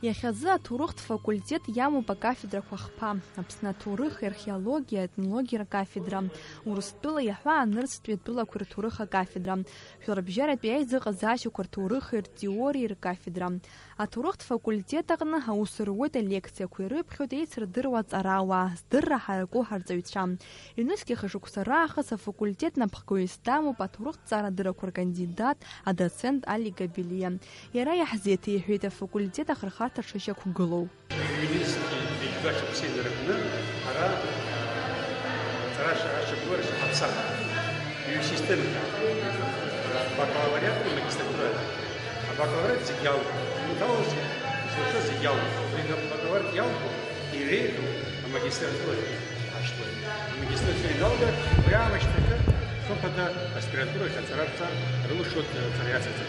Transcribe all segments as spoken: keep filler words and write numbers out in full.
Иахьазы аҭоурыхтә факультет иамоуп акафедрақәа хԥа, Аԥсны аҭоурых, археологиа, аетнологиа ркафедра, Урыстәылеи аҳәаа нырцәтәи атәылақәеи рҭоурых акафедра, жәларбжьаратәи аизыҟазаашьақәа рҭоурыхи ртеориеи ркафедра. Аҭоурыхтә факультет аҟны аус руеит алекциақәа ирыԥхьоит еицырдыруа аҵарауаа, здырра ҳараку ҳарҵаҩцәа. Ҩнызқьи хышықәса раахыс афакультет напхгаҩыс дамоуп аҭоурыхҭҵаарадырақәа ркандидат, адоцент Али Габелиа. Иара иаҳзеиҭеиҳәеит афакультет ахырхарҭа шышьақәгылоу. Ҩнызқьи ҩажәа шықәса инаркны ҳара, а, аҵара ашьақәгылара ҳаԥсахп. Ҩ-системак. Абакалавриати амагистратура. Абакалавриат зегь иалгоит. Иҭалаз зылшо зегь иалгоит. Убри абакалавриат иалгоит, иреиӷьу амагистратурахь ашьҭуеит. Амагистратура иналга, уи аамышьҭахь, хымԥада, аспирантурахь аҵара рцар, рылшоит, аҵара иацырҵар.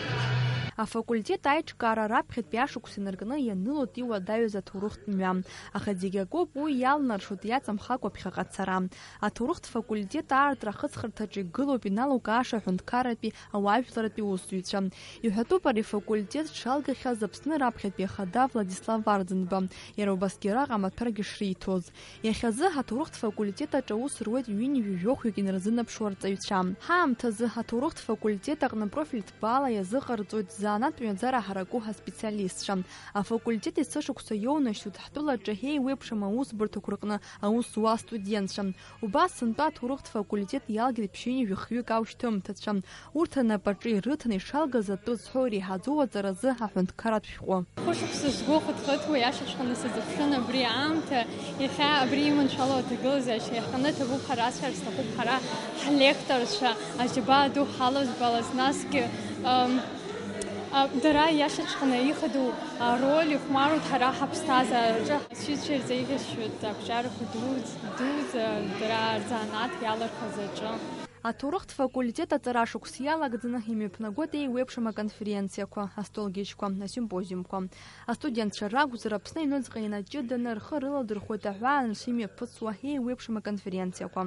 Афакультет аиҿкаара раԥхьатәи ашықәс инаркны ианылоит иуадаҩыз аҭоурыхтә мҩа. Аха зегь акоуп, уи иалнаршоит иаҵамхакәа ԥхьаҟа ацара. Аҭоурыхтә факультет аартра ахыҵхырҭаҿы игылоуп иналукааша аҳәынҭқарратәи, ауаажәларратәи усзуҩцәа. Иҳәатәуп ари афакультет дшалгахьаз Аԥсны раԥхьатәи ахада Владислав Арӡынба, иара убасгьы араҟа амаҭәаргьы шриҭоз. Иахьазы аҭоурыхтә факультет аҿы аус руеит ҩынҩажәи жәохәҩык инарзынаԥшуа арҵаҩцәа. Ҳаамҭазы аҭоурыхтә факультет аҟны профиль ҭбаала иазыҟарҵоит ззанааҭтә мҩаӡара ҳараку ҳаспециалистцәа. Афакультет есышықәса иоунашьҭуеит ҳтәылаҿы еиуеиԥшым аусбарҭақәа рҟны аус зуа астудентцәа. Убас сынтәа аҭоурыхтә факультет иалгеит ԥшьынҩажәи хҩык аушьҭымҭацәа. Урҭ рнапаҿы ирыҭаны ишалгаз атәы зҳәо иреиҳаӡоу аҵаразы аҳәынҭқарратә шәҟәы. Хәышықәса сгәы хыҭхыҭуа иашаҵәҟьаны сазыԥшын абри аамҭа, иахьа абри иманшәало аҭагылазаашьа иаҳҟьаны ҭабуп ҳара, ацәаар зҭахуп ҳара, ҳлекторцәа, аџьабаа ду ҳалазбалаз, насгьы, ам, а, дара иашаҵәҟьаны ихадоу, а, роль ихәмаруеит ҳара ҳаԥсҭазаараҿы. Асҩызцәа ирзеиӷьасшьоит ақәҿиарақәа дуӡ-, дуӡӡа дара рзанааҭ иалырхыз аҿы. Аҭоурыхтә факультет аҵара шықәс иалагӡаны имҩаԥнагоит еиуеиԥшым аконференциақәа, астолгьежьқәа, асимпозиумқәа. Астудентцәа ракәзар, Аԥсны аҩныҵҟа инаҷыданы рхы рыладырхәоит аҳәаа анцәа имҩаԥысуа еиуеиԥшым аконференциақәа.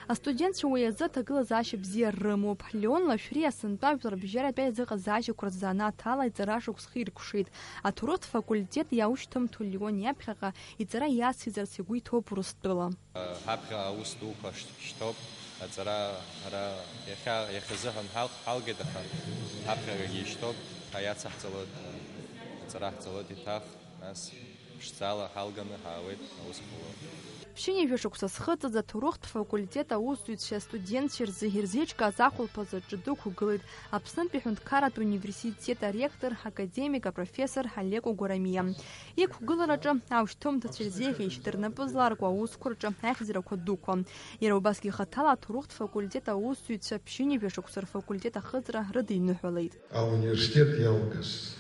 Астудентцәа уи азы аҭагылазаашьа бзиа рымоуп. Леон Лашәриа сынтәа жәларбжьаратәи аизыҟазаашьақәа рзанааҭ ала иҵара шықәс хиркәшеит. Аҭоурыхтә факультет иаушьҭымҭоу Леон иаԥхьаҟа иҵара иациҵарц игәы иҭоуп Урыстәыла. Ҳаԥхьа аус дуқәа шьҭоуп, аҵара ара иахьа, иахьазыҳәан ҳал-, ҳалгеит, аха ҳаԥхьагагьы ишьҭоуп, ҳаиацаҳҵалоит, аҵара ҳҵалоит еиҭах, нас ԥшӡала ҳалганы ҳаауеит аус ҟало. Ԥшьынҩажәа шықәса зхыҵыз аҭоурыхтә факультет аусзуҩцәеи астудентцәеи рзы ирзеиҿкааз ахәылԥаз аҿы дықәгылеит Аԥснытәи аҳәынҭқарратә университет аректор, академик, апрофессор Ҳалеко Гәарамиа. Иқәгылараҿы аушьҭымҭацәа ирзеиӷьеишьеит рнапы зларку аусқәа рҿы ахьӡарақәа дуқәа. Иара убасгьы хаҭала аҭоурыхтә факультет аусзуҩцәа ԥшьынҩажәа шықәса рфакультет ахыҵра рыдиныҳәалеит. Ауниверситет иалгаз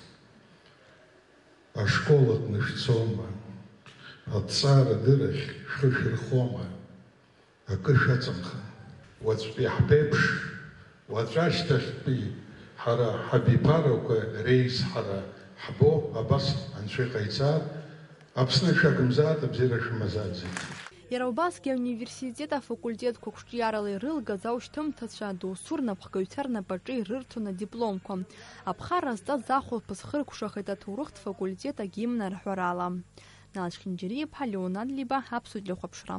ашкол аҟны шәцома? Аҭҵаарадырахь шәхы шәырхома? Акы шәаҵамхан. Уаҵәтәи ҳԥеиԥш, уаҵәашьҭахьтәи ҳара ҳабиԥарақәа реизҳара ҳбо, абас Анцәа иҟаиҵар, Аԥсны шәагымзааит, абзиара шәымазааит зегьы. Иара убасгьы ауниверситет афакультетқәа қәҿиарала ирылгаз аушьҭымҭацәа доусу рнапхгаҩцәа рнапаҿы ирырҭон адипломқәа. Аԥхарра зҵаз ахәылԥаз хыркәшахеит аҭоурыхтә факультет агимн арҳәарала. Нал Чхинџьариа-иԥҳа, Леон Адлеиба, Аԥсуа телехәаԥшра.